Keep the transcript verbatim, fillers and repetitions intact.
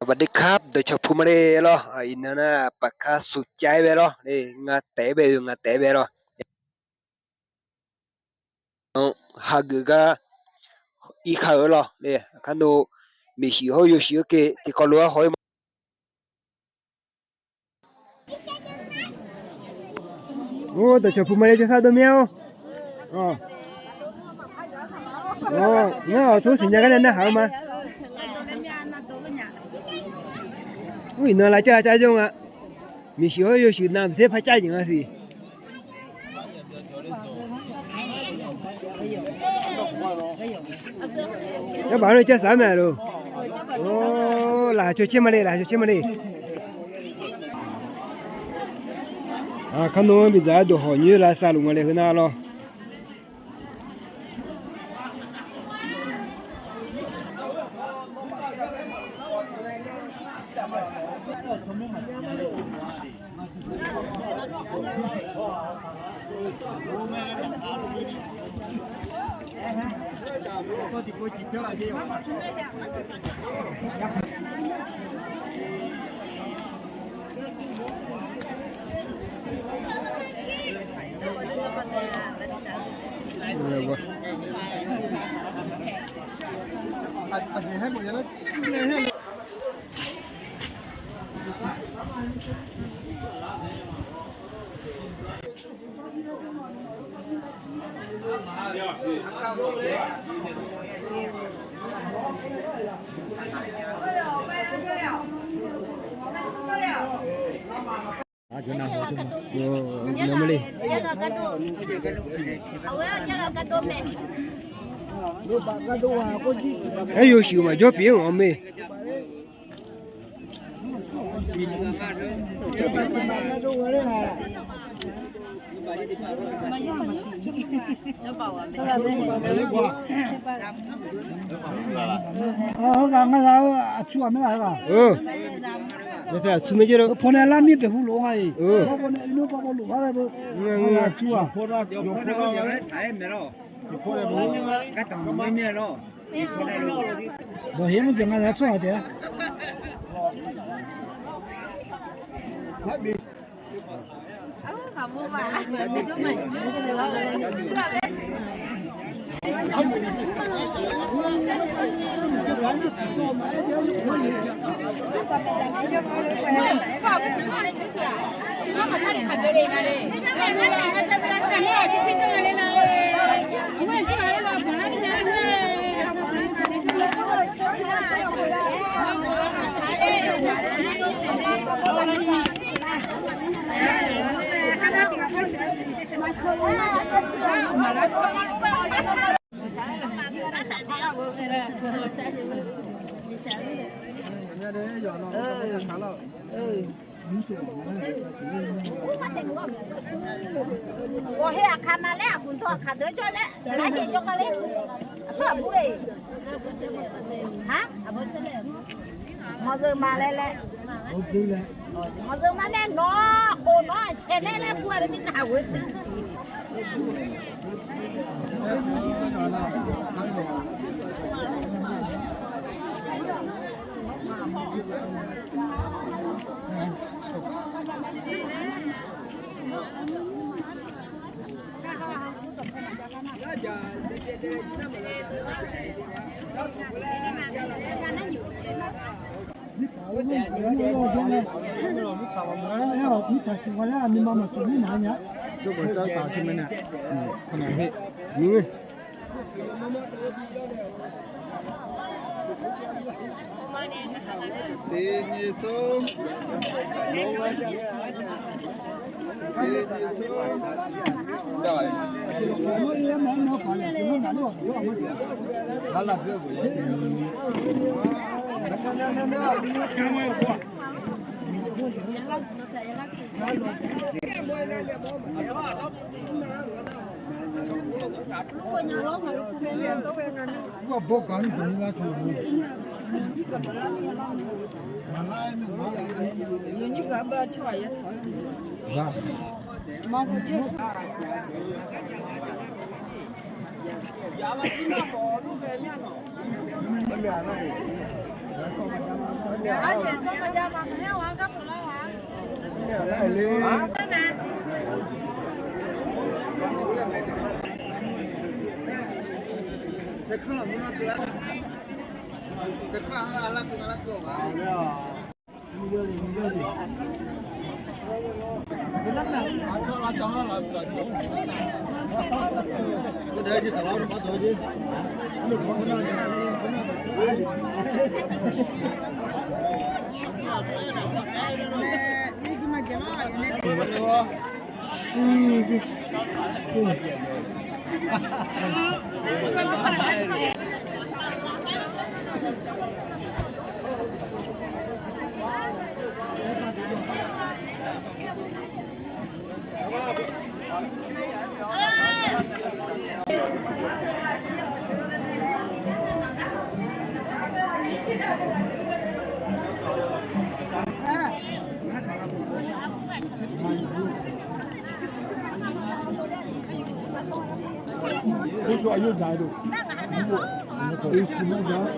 Sawasdee kar, dawqcawq pu ma le lawr. Iqnan nar paqkar suqcav-aer bae lawr. Nga taef-aer bae-eu, nga taef-aer bae lawr. Hageuf gar irkar-euq lawr. Kar nov, miqshuif hawr yawshuif-eu ke tiqkawv lof-aer haw-ir ma. Dawqcawq pu ma le jawrsar dov mir-a-or. Ngar awq tmr siqnya gar nae narhaq-eu ma. Mr, iqnan lavcav lavcav jawr nga. Miqshuif hawr yawshuif navmaqtser par cav jeq nga siq. Yawbaf-anr carsaq-aer mae loq. Laqkhaq caw caer ma le, laqkhaq caw caer ma le. Kar nov-anr bidzaq-aer dawqhawq nyoer lavsav luf nga le heu nar lawr. Aer, yawshuif maqjawr pyeuf-anr mae. Heughaq ngar-eu aqtsu-aq maer-aq heughaq. Aqtsu maer jir-eu paw nae lar mir baeqhu lof nga-iq. Aqtsu-aq. Bawqher-anr jeq nga zaq tsawrhaq taef-a. Ghawqher aqkaq ma laer, aqbuq dawq aqkaq deuq jawr laer, saqlar jeq jawrgar ler. Aqsur aqbur le. Aq, mawqzeu ma laer laer. Mawqzeu ma nae nawq, khof nawq-aq caeq laer laer kur-a laer mirnae aqghoe dui siq. Osu aqyawf dzaq-eu. Osu nar dzaq.